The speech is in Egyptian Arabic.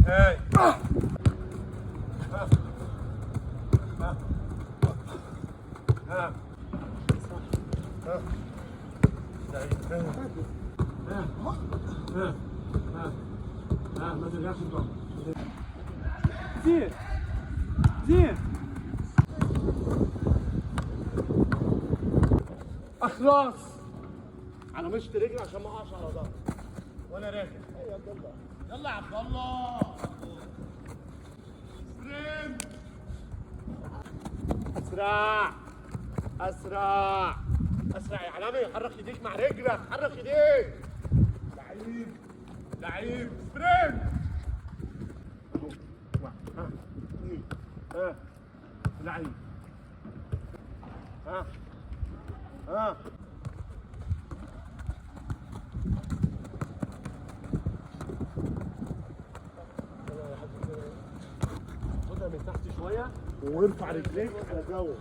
هاي. ها. ها. ها. ها. ها. ها. ها. ها، ما ترجعش لورا. زين زين. اخلص على مشط رجلي عشان ما اقعش على ظهري وانا راجع. يلا يا عبد الله. sprint. اسرع اسرع اسرع يا عالمي. حرك ايديك مع رجلك، حرك ايديك. لعيب لعيب. sprint. ها ها لعيب. ها ها. خدها من تحت شوية وارفع رجليك على جو.